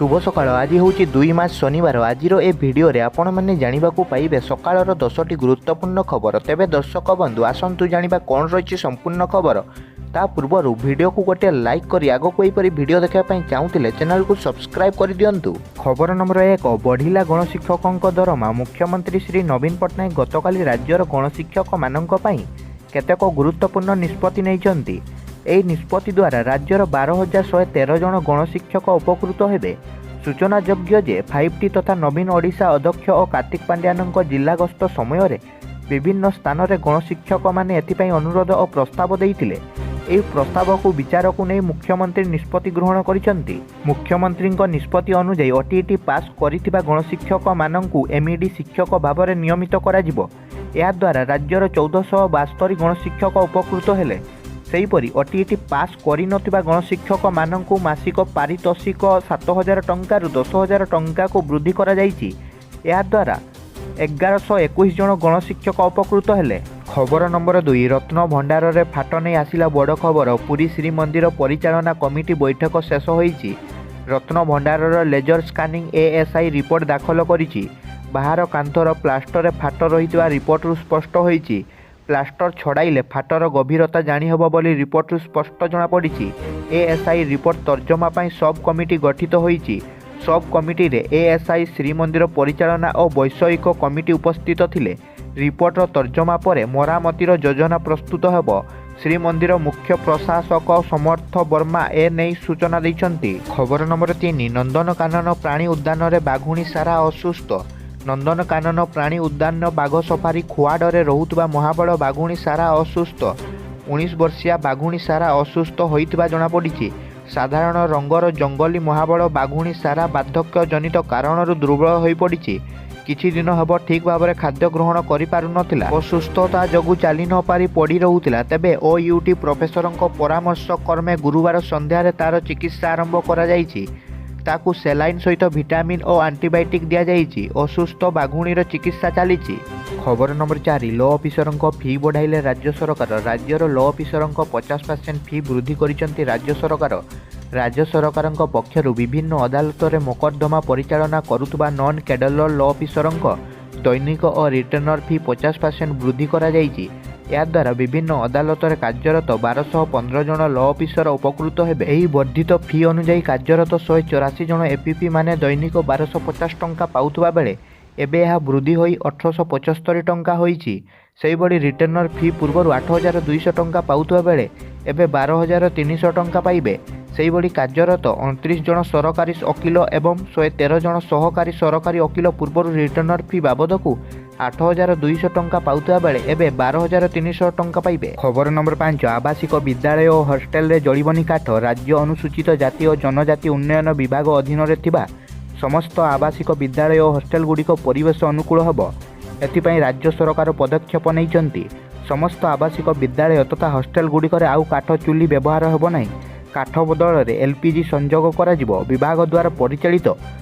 ଶୁଭ ସକାଳ। ଆଜି ହେଉଛି 2 ମାର୍ଚ୍ଚ, ଶନିବାର। ଆଜିର ଏ ଭିଡ଼ିଓରେ ଆପଣମାନେ ଜାଣିବାକୁ ପାଇବେ ସକାଳର 10ଟି ଗୁରୁତ୍ୱପୂର୍ଣ୍ଣ ଖବର। ତେବେ ଦର୍ଶକ ବନ୍ଧୁ, ଆସନ୍ତୁ ଜାଣିବା କ'ଣ ରହିଛି ସମ୍ପୂର୍ଣ୍ଣ ଖବର। ତା ପୂର୍ବରୁ ଭିଡ଼ିଓକୁ ଗୋଟିଏ ଲାଇକ୍ କରି ଆଗକୁ ଏହିପରି ଭିଡ଼ିଓ ଦେଖିବା ପାଇଁ ଚାହୁଁଥିଲେ ଚ୍ୟାନେଲକୁ ସବସ୍କ୍ରାଇବ୍ କରିଦିଅନ୍ତୁ। ଖବର ନମ୍ବର 1, ବଢ଼ିଲା ଗଣଶିକ୍ଷକଙ୍କ ଦରମା। ମୁଖ୍ୟମନ୍ତ୍ରୀ ଶ୍ରୀ ନବୀନ ପଟ୍ଟନାୟକ ଗତକାଲି ରାଜ୍ୟର ଗଣଶିକ୍ଷକମାନଙ୍କ ପାଇଁ କେତେକ ଗୁରୁତ୍ୱପୂର୍ଣ୍ଣ ନିଷ୍ପତ୍ତି ନେଇଛନ୍ତି। ଏହି ନିଷ୍ପତ୍ତି ଦ୍ୱାରା ରାଜ୍ୟର 12,113 ଜଣ ଗଣଶିକ୍ଷକ ଉପକୃତ ହେବେ। ସୂଚନାଯୋଗ୍ୟ ଯେ 5ଟି ତଥା ନବୀନ ଓଡ଼ିଶା ଅଧ୍ୟକ୍ଷ ଓ କାର୍ତ୍ତିକ ପାଣ୍ଡିଆନଙ୍କ ଜିଲ୍ଲା ଗସ୍ତ ସମୟରେ ବିଭିନ୍ନ ସ୍ଥାନରେ ଗଣଶିକ୍ଷକମାନେ ଏଥିପାଇଁ ଅନୁରୋଧ ଓ ପ୍ରସ୍ତାବ ଦେଇଥିଲେ। ଏହି ପ୍ରସ୍ତାବକୁ ବିଚାରକୁ ନେଇ ମୁଖ୍ୟମନ୍ତ୍ରୀ ନିଷ୍ପତ୍ତି ଗ୍ରହଣ କରିଛନ୍ତି। ମୁଖ୍ୟମନ୍ତ୍ରୀଙ୍କ ନିଷ୍ପତ୍ତି ଅନୁଯାୟୀ ଓଟିଇଟି ପାସ୍ କରିଥିବା ଗଣଶିକ୍ଷକମାନଙ୍କୁ ଏମ୍ଇଡି ଶିକ୍ଷକ ଭାବରେ ନିୟମିତ କରାଯିବ। ଏହାଦ୍ୱାରା ରାଜ୍ୟର 1472 ଗଣଶିକ୍ଷକ ଉପକୃତ ହେଲେ। ସେହିପରି ଓଟିଇଟି ପାସ୍ କରିନଥିବା ଗଣଶିକ୍ଷକମାନଙ୍କୁ ମାସିକ ପାରିତୋଷିକ 7000 ଟଙ୍କାରୁ 10,000 ଟଙ୍କାକୁ ବୃଦ୍ଧି କରାଯାଇଛି। ଏହାଦ୍ୱାରା 1121 ଜଣ ଗଣଶିକ୍ଷକ ଉପକୃତ ହେଲେ। ଖବର ନମ୍ବର 2, ରତ୍ନ ଭଣ୍ଡାରରେ ଫାଟ ନେଇ ଆସିଲା ବଡ଼ ଖବର। ପୁରୀ ଶ୍ରୀମନ୍ଦିର ପରିଚାଳନା କମିଟି ବୈଠକ ଶେଷ ହୋଇଛି। ରତ୍ନ ଭଣ୍ଡାରର ଲେଜର ସ୍କାନିଂ ଏଏସ୍ଆଇ ରିପୋର୍ଟ ଦାଖଲ କରିଛି। ବାହାର କାନ୍ଥର ପ୍ଲାଷ୍ଟରରେ ଫାଟ ରହିଥିବା ରିପୋର୍ଟରୁ ସ୍ପଷ୍ଟ ହୋଇଛି। ପ୍ଲାଷ୍ଟର ଛଡ଼ାଇଲେ ଫାଟର ଗଭୀରତା ଜାଣିହେବ ବୋଲି ରିପୋର୍ଟରୁ ସ୍ପଷ୍ଟ ଜଣାପଡ଼ିଛି। ଏଏସ୍ଆଇ ରିପୋର୍ଟ ତର୍ଜମା ପାଇଁ ସବ୍ କମିଟି ଗଠିତ ହୋଇଛି। ସବ୍ କମିଟିରେ ଏଏସ୍ଆଇ, ଶ୍ରୀମନ୍ଦିର ପରିଚାଳନା ଓ ବୈଷୟିକ କମିଟି ଉପସ୍ଥିତ ଥିଲେ। ରିପୋର୍ଟର ତର୍ଜମା ପରେ ମରାମତିର ଯୋଜନା ପ୍ରସ୍ତୁତ ହେବ। ଶ୍ରୀମନ୍ଦିର ମୁଖ୍ୟ ପ୍ରଶାସକ ସମର୍ଥ ବର୍ମା ଏ ନେଇ ସୂଚନା ଦେଇଛନ୍ତି। ଖବର ନମ୍ବର 3, ନନ୍ଦନକାନନ ପ୍ରାଣୀ ଉଦ୍ୟାନରେ ବାଘୁଣୀ ସାରା ଅସୁସ୍ଥ। ନନ୍ଦନକାନନ ପ୍ରାଣୀ ଉଦ୍ୟାନ ବାଘ ସଫାରି ଖୁଆଡ଼ରେ ରହୁଥିବା ମହାବଳ ବାଘୁଣୀ ସାରା ଅସୁସ୍ଥ। 19 ବର୍ଷୀୟା ବାଘୁଣୀ ସାରା ଅସୁସ୍ଥ ହୋଇଥିବା ଜଣାପଡ଼ିଛି। ସାଧାରଣ ରଙ୍ଗର ଜଙ୍ଗଲୀ ମହାବଳ ବାଘୁଣୀ ସାରା ବାର୍ଦ୍ଧକ୍ୟ ଜନିତ କାରଣରୁ ଦୁର୍ବଳ ହୋଇପଡ଼ିଛି। କିଛି ଦିନ ହେବ ଠିକ୍ ଭାବରେ ଖାଦ୍ୟ ଗ୍ରହଣ କରିପାରୁନଥିଲା। ଅସୁସ୍ଥତା ଯୋଗୁଁ ଚାଲି ନ ପାରି ପଡ଼ି ରହୁଥିଲା। ତେବେ ଓୟୁଏଟି ପ୍ରଫେସରଙ୍କ ପରାମର୍ଶ କ୍ରମେ ଗୁରୁବାର ସନ୍ଧ୍ୟାରେ ତାର ଚିକିତ୍ସା ଆରମ୍ଭ କରାଯାଇଛି। ତାକୁ ସେଲାଇନ୍ ସହିତ ଭିଟାମିନ୍ ଓ ଆଣ୍ଟିବାୟୋଟିକ୍ ଦିଆଯାଇଛି। ଅସୁସ୍ଥ ବାଘୁଣୀର ଚିକିତ୍ସା ଚାଲିଛି। ଖବର ନମ୍ବର 4, ଲ ଅଫିସରଙ୍କ ଫି ବଢ଼ାଇଲେ ରାଜ୍ୟ ସରକାର। ରାଜ୍ୟର ଲ ଅଫିସରଙ୍କ 50% ଫି ବୃଦ୍ଧି କରିଛନ୍ତି ରାଜ୍ୟ ସରକାର। ରାଜ୍ୟ ସରକାରଙ୍କ ପକ୍ଷରୁ ବିଭିନ୍ନ ଅଦାଲତରେ ମୋକଦ୍ଦମା ପରିଚାଳନା କରୁଥିବା ନନ୍ କ୍ୟାଡର ଲ ଅଫିସରଙ୍କ ଦୈନିକ ଓ ରିଟେନର ଫି 50% ବୃଦ୍ଧି କରାଯାଇଛି। ଏହାଦ୍ୱାରା ବିଭିନ୍ନ ଅଦାଲତରେ କାର୍ଯ୍ୟରତ 1215 ଜଣ ଲ ଅଫିସର ଉପକୃତ ହେବେ। ଏହି ବର୍ଦ୍ଧିତ ଫି ଅନୁଯାୟୀ କାର୍ଯ୍ୟରତ 184 ଜଣ ଏପିପି ମାନେ ଦୈନିକ 1250 ଟଙ୍କା ପାଉଥିବା ବେଳେ ଏବେ ଏହା ବୃଦ୍ଧି ହୋଇ 1875 ଟଙ୍କା ହୋଇଛି। ସେହିଭଳି ରିଟେନର ଫି ପୂର୍ବରୁ 8200 ଟଙ୍କା ପାଉଥିବା ବେଳେ ଏବେ 12,300 ଟଙ୍କା ପାଇବେ। ସେହିଭଳି କାର୍ଯ୍ୟରତ 29 ଜଣ ସରକାରୀ ଓକିଲ ଏବଂ 113 ଜଣ ସହକାରୀ ସରକାରୀ ଓକିଲ ପୂର୍ବରୁ ରିଟେନର ଫି ବାବଦକୁ 8200 ଟଙ୍କା ପାଉଥିବା ବେଳେ ଏବେ 12,300 ଟଙ୍କା ପାଇବେ। ଖବର ନମ୍ବର 5, ଆବାସିକ ବିଦ୍ୟାଳୟ ଓ ହଷ୍ଟେଲରେ ଜଳିବନି କାଠ। ରାଜ୍ୟ ଅନୁସୂଚିତ ଜାତି ଓ ଜନଜାତି ଉନ୍ନୟନ ବିଭାଗ ଅଧୀନରେ ଥିବା ସମସ୍ତ ଆବାସିକ ବିଦ୍ୟାଳୟ ଓ ହଷ୍ଟେଲଗୁଡ଼ିକ ପରିବେଶ ଅନୁକୂଳ ହେବ, ଏଥିପାଇଁ ରାଜ୍ୟ ସରକାର ପଦକ୍ଷେପ ନେଇଛନ୍ତି। ସମସ୍ତ ଆବାସିକ ବିଦ୍ୟାଳୟ ତଥା ହଷ୍ଟେଲଗୁଡ଼ିକରେ ଆଉ କାଠ ଚୁଲି ବ୍ୟବହାର ହେବ ନାହିଁ। କାଠ ବଦଳରେ ଏଲ୍ପିଜି ସଂଯୋଗ କରାଯିବ। ବିଭାଗ ଦ୍ୱାରା ପରିଚାଳିତ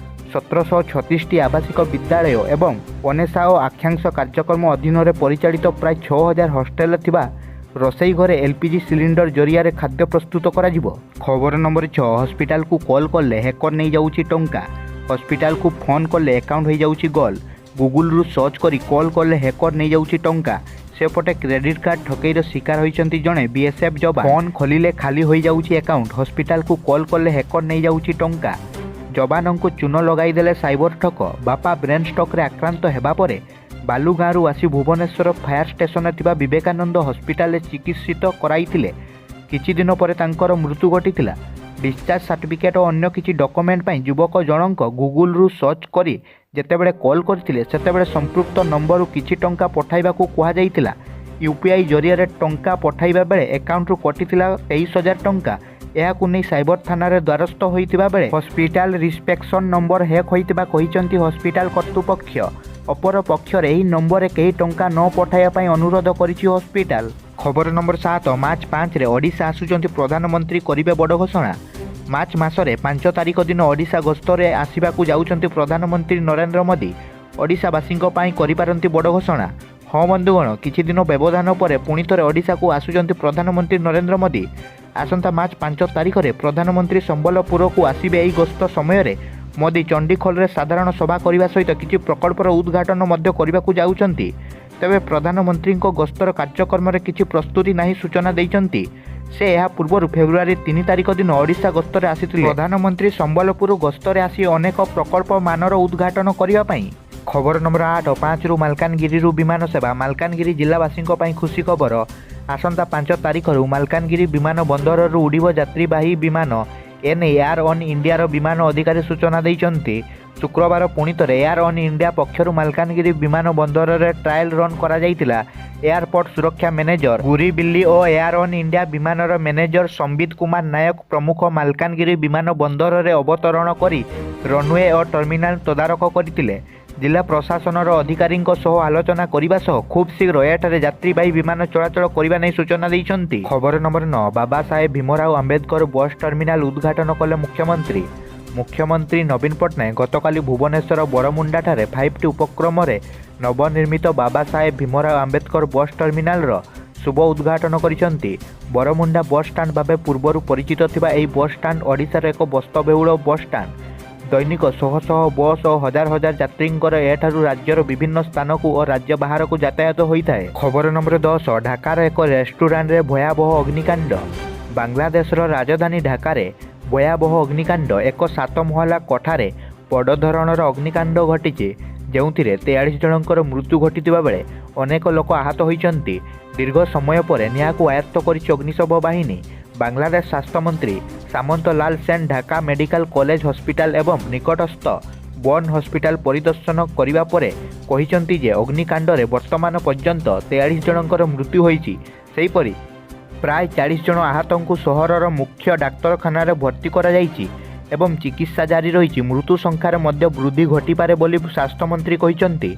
1736ଟି ଆବାସିକ ବିଦ୍ୟାଳୟ ଏବଂ ଅନେଶା ଓ ଆକାଂକ୍ଷା କାର୍ଯ୍ୟକ୍ରମ ଅଧୀନରେ ପରିଚାଳିତ ପ୍ରାୟ 6000 ହଷ୍ଟେଲରେ ଥିବା ରୋଷେଇ ଘରେ ଏଲ୍ପିଜି ସିଲିଣ୍ଡର ଜରିଆରେ ଖାଦ୍ୟ ପ୍ରସ୍ତୁତ କରାଯିବ। ଖବର ନମ୍ବର 6, ହସ୍ପିଟାଲକୁ କଲ୍ କଲେ ହ୍ୟାକର ନେଇଯାଉଛି ଟଙ୍କା। ହସ୍ପିଟାଲକୁ ଫୋନ୍ କଲେ ଆକାଉଣ୍ଟ ହୋଇଯାଉଛି ଗୋଲ୍। ଗୁଗୁଲରୁ ସର୍ଚ୍ଚ କରି କଲ୍ କଲେ ହ୍ୟାକର ନେଇଯାଉଛି ଟଙ୍କା। ସେପଟେ କ୍ରେଡିଟ୍ କାର୍ଡ ଠକେଇର ଶିକାର ହୋଇଛନ୍ତି ଜଣେ ବିଏସ୍ଏଫ୍ ଯବାନ। ଫୋନ୍ ଖୋଲିଲେ ଖାଲି ହୋଇଯାଉଛି ଆକାଉଣ୍ଟ। ହସ୍ପିଟାଲକୁ କଲ୍ କଲେ ହ୍ୟାକର ନେଇଯାଉଛି ଟଙ୍କା। ଯବାନଙ୍କୁ ଚୂନ ଲଗାଇଦେଲେ ସାଇବର ଠକ। ବାପା ବ୍ରେନ୍ ଷ୍ଟ୍ରୋକରେ ଆକ୍ରାନ୍ତ ହେବା ପରେ ବାଲୁଗାଁରୁ ଆସି ଭୁବନେଶ୍ୱର ଫାୟାର ଷ୍ଟେସନରେ ଥିବା ବିବେକାନନ୍ଦ ହସ୍ପିଟାଲରେ ଚିକିତ୍ସିତ କରାଇଥିଲେ। କିଛି ଦିନ ପରେ ତାଙ୍କର ମୃତ୍ୟୁ ଘଟିଥିଲା। ଡିସଚାର୍ଜ ସାର୍ଟିଫିକେଟ୍ ଓ ଅନ୍ୟ କିଛି ଡକୁମେଣ୍ଟ ପାଇଁ ଯୁବକ ଜଣଙ୍କ ଗୁଗୁଲରୁ ସର୍ଚ୍ଚ କରି ଯେତେବେଳେ କଲ୍ କରିଥିଲେ, ସେତେବେଳେ ସମ୍ପୃକ୍ତ ନମ୍ବରରୁ କିଛି ଟଙ୍କା ପଠାଇବାକୁ କୁହାଯାଇଥିଲା। ୟୁପିଆଇ ଜରିଆରେ ଟଙ୍କା ପଠାଇବା ବେଳେ ଆକାଉଣ୍ଟରୁ କଟିଥିଲା 23,000 ଟଙ୍କା। ଏହାକୁ ନେଇ ସାଇବର ଥାନାରେ ଦ୍ୱାରସ୍ଥ ହୋଇଥିବା ବେଳେ ହସ୍ପିଟାଲ ରିସେପ୍ସନ୍ ନମ୍ବର ହ୍ୟାକ୍ ହୋଇଥିବା କହିଛନ୍ତି ହସ୍ପିଟାଲ କର୍ତ୍ତୃପକ୍ଷ। ଅପରପକ୍ଷରେ ଏହି ନମ୍ବରରେ କେହି ଟଙ୍କା ନ ପଠାଇବା ପାଇଁ ଅନୁରୋଧ କରିଛି ହସ୍ପିଟାଲ। ଖବର ନମ୍ବର 7, ମାର୍ଚ୍ଚ 5ରେ ଓଡ଼ିଶା ଆସୁଛନ୍ତି ପ୍ରଧାନମନ୍ତ୍ରୀ, କରିବେ ବଡ଼ ଘୋଷଣା। ମାର୍ଚ୍ଚ ମାସରେ 5 ତାରିଖ ଦିନ ଓଡ଼ିଶା ଗସ୍ତରେ ଆସିବାକୁ ଯାଉଛନ୍ତି ପ୍ରଧାନମନ୍ତ୍ରୀ ନରେନ୍ଦ୍ର ମୋଦି। ଓଡ଼ିଶାବାସୀଙ୍କ ପାଇଁ କରିପାରନ୍ତି ବଡ଼ ଘୋଷଣା। ହଁ ବନ୍ଧୁଗଣ, କିଛି ଦିନ ବ୍ୟବଧାନ ପରେ ପୁଣି ଥରେ ଓଡ଼ିଶାକୁ ଆସୁଛନ୍ତି ପ୍ରଧାନମନ୍ତ୍ରୀ ନରେନ୍ଦ୍ର ମୋଦି। ଆସନ୍ତା ମାର୍ଚ୍ଚ 5 ତାରିଖରେ ପ୍ରଧାନମନ୍ତ୍ରୀ ସମ୍ବଲପୁରକୁ ଆସିବେ। ଏହି ଗସ୍ତ ସମୟରେ ମୋଦି ଚଣ୍ଡିଖୋଲରେ ସାଧାରଣ ସଭା କରିବା ସହିତ କିଛି ପ୍ରକଳ୍ପର ଉଦ୍ଘାଟନ ମଧ୍ୟ କରିବାକୁ ଯାଉଛନ୍ତି। ତେବେ ପ୍ରଧାନମନ୍ତ୍ରୀଙ୍କ ଗସ୍ତର କାର୍ଯ୍ୟକ୍ରମରେ କିଛି ପ୍ରସ୍ତୁତି ନାହିଁ ସୂଚନା ଦେଇଛନ୍ତି। ସେ ଏହା ପୂର୍ବରୁ ଫେବୃଆରୀ 3 ତାରିଖ ଦିନ ଓଡ଼ିଶା ଗସ୍ତରେ ଆସିଥିଲେ। ପ୍ରଧାନମନ୍ତ୍ରୀ ସମ୍ବଲପୁର ଗସ୍ତରେ ଆସି ଅନେକ ପ୍ରକଳ୍ପ ମାନର ଉଦ୍ଘାଟନ କରିବା ପାଇଁ। ଖବର ନମ୍ବର 8, 5ରୁ ମାଲକାନଗିରିରୁ ବିମାନ ସେବା। ମାଲକାନଗିରି ଜିଲ୍ଲାବାସୀଙ୍କ ପାଇଁ ଖୁସି ଖବର। ଆସନ୍ତା 5 ତାରିଖରୁ ମାଲକାନଗିରି ବିମାନ ବନ୍ଦରରୁ ଉଡ଼ିବ ଯାତ୍ରୀବାହୀ ବିମାନ। ଏନେଇ ଏୟାର ଅନ୍ ଇଣ୍ଡିଆର ବିମାନ ଅଧିକାରୀ ସୂଚନା ଦେଇଛନ୍ତି। ଶୁକ୍ରବାର ପୁଣିଥରେ ଏୟାର ଅନ୍ ଇଣ୍ଡିଆ ପକ୍ଷରୁ ମାଲକାନଗିରି ବିମାନ ବନ୍ଦରରେ ଟ୍ରାଏଲ୍ ରନ୍ କରାଯାଇଥିଲା। ଏୟାରପୋର୍ଟ ସୁରକ୍ଷା ମ୍ୟାନେଜର ଗୁରିବିଲ୍ଲି ଓ ଏୟାର ଅନ୍ ଇଣ୍ଡିଆ ବିମାନର ମ୍ୟାନେଜର ସମ୍ବିତ କୁମାର ନାୟକ ପ୍ରମୁଖ ମାଲକାନଗିରି ବିମାନ ବନ୍ଦରରେ ଅବତରଣ କରି ରନୱେ ଓ ଟର୍ମିନାଲ ତଦାରଖ କରିଥିଲେ। ଜିଲ୍ଲା ପ୍ରଶାସନର ଅଧିକାରୀଙ୍କ ସହ ଆଲୋଚନା କରିବା ସହ ଖୁବ୍ ଶୀଘ୍ର ଏଠାରେ ଯାତ୍ରୀବାହୀ ବିମାନ ଚଳାଚଳ କରିବା ନେଇ ସୂଚନା ଦେଇଛନ୍ତି। ଖବର number 9, Baba Saheb Bhimrao Ambedkar bus terminal ଉଦ୍ଘାଟନ କଲେ ମୁଖ୍ୟମନ୍ତ୍ରୀ। ମୁଖ୍ୟମନ୍ତ୍ରୀ ନବୀନ ପଟ୍ଟନାୟକ ଗତକାଲି ଭୁବନେଶ୍ୱର ବରମୁଣ୍ଡାଠାରେ 5ଟି ଉପକ୍ରମରେ ନବନିର୍ମିତ ବାବା ସାହେବ ଭୀମରାଓ ଆମ୍ବେଦକର ବସ୍ ଟର୍ମିନାଲର ଶୁଭ ଉଦ୍ଘାଟନ କରିଛନ୍ତି। ବରମୁଣ୍ଡା ବସ୍ ଷ୍ଟାଣ୍ଡ ଭାବେ ପୂର୍ବରୁ ପରିଚିତ ଥିବା ଏହି ବସ୍ ଷ୍ଟାଣ୍ଡ ଓଡ଼ିଶାର ଏକ ବ୍ୟସ୍ତବହୁଳ ବସ୍ ଷ୍ଟାଣ୍ଡ। ଦୈନିକ ଶହ ଶହ ବସ୍ ଓ ହଜାର ହଜାର ଯାତ୍ରୀଙ୍କର ଏଠାରୁ ରାଜ୍ୟର ବିଭିନ୍ନ ସ୍ଥାନକୁ ଓ ରାଜ୍ୟ ବାହାରକୁ ଯାତାୟାତ ହୋଇଥାଏ। ଖବର ନମ୍ବର 10, ଢାକାର ଏକ ରେଷ୍ଟୁରାଣ୍ଟରେ ଭୟାବହ ଅଗ୍ନିକାଣ୍ଡ। ବାଂଲାଦେଶର ରାଜଧାନୀ ଢାକାରେ ଭୟାବହ ଅଗ୍ନିକାଣ୍ଡ। ଏକ 7 ମହଲା କୋଠାରେ ବଡ଼ ଧରଣର ଅଗ୍ନିକାଣ୍ଡ ଘଟିଛି, ଯେଉଁଥିରେ 43 ଜଣଙ୍କର ମୃତ୍ୟୁ ଘଟିଥିବା ବେଳେ ଅନେକ ଲୋକ ଆହତ ହୋଇଛନ୍ତି। ଦୀର୍ଘ ସମୟ ପରେ ନିଆଁକୁ ଆୟତ୍ତ କରିଛି ଅଗ୍ନିଶମ ବାହିନୀ। ବାଂଲାଦେଶ ସ୍ୱାସ୍ଥ୍ୟମନ୍ତ୍ରୀ ସାମନ୍ତ ଲାଲ ସେନ ଢାକା ମେଡିକାଲ କଲେଜ ହସ୍ପିଟାଲ ଏବଂ ନିକଟସ୍ଥ ବର୍ନ ହସ୍ପିଟାଲ ପରିଦର୍ଶନ କରିବା ପରେ କହିଛନ୍ତି ଯେ ଅଗ୍ନିକାଣ୍ଡରେ ବର୍ତ୍ତମାନ ପର୍ଯ୍ୟନ୍ତ 43 ଜଣଙ୍କର ମୃତ୍ୟୁ ହୋଇଛି। ସେହିପରି ପ୍ରାୟ 40 ଜଣ ଆହତଙ୍କୁ ସହରର ମୁଖ୍ୟ ଡାକ୍ତରଖାନାରେ ଭର୍ତ୍ତି କରାଯାଇଛି ଏବଂ ଚିକିତ୍ସା ଜାରି ରହିଛି। ମୃତ୍ୟୁ ସଂଖ୍ୟାରେ ମଧ୍ୟ ବୃଦ୍ଧି ଘଟିପାରେ ବୋଲି ସ୍ୱାସ୍ଥ୍ୟମନ୍ତ୍ରୀ କହିଛନ୍ତି।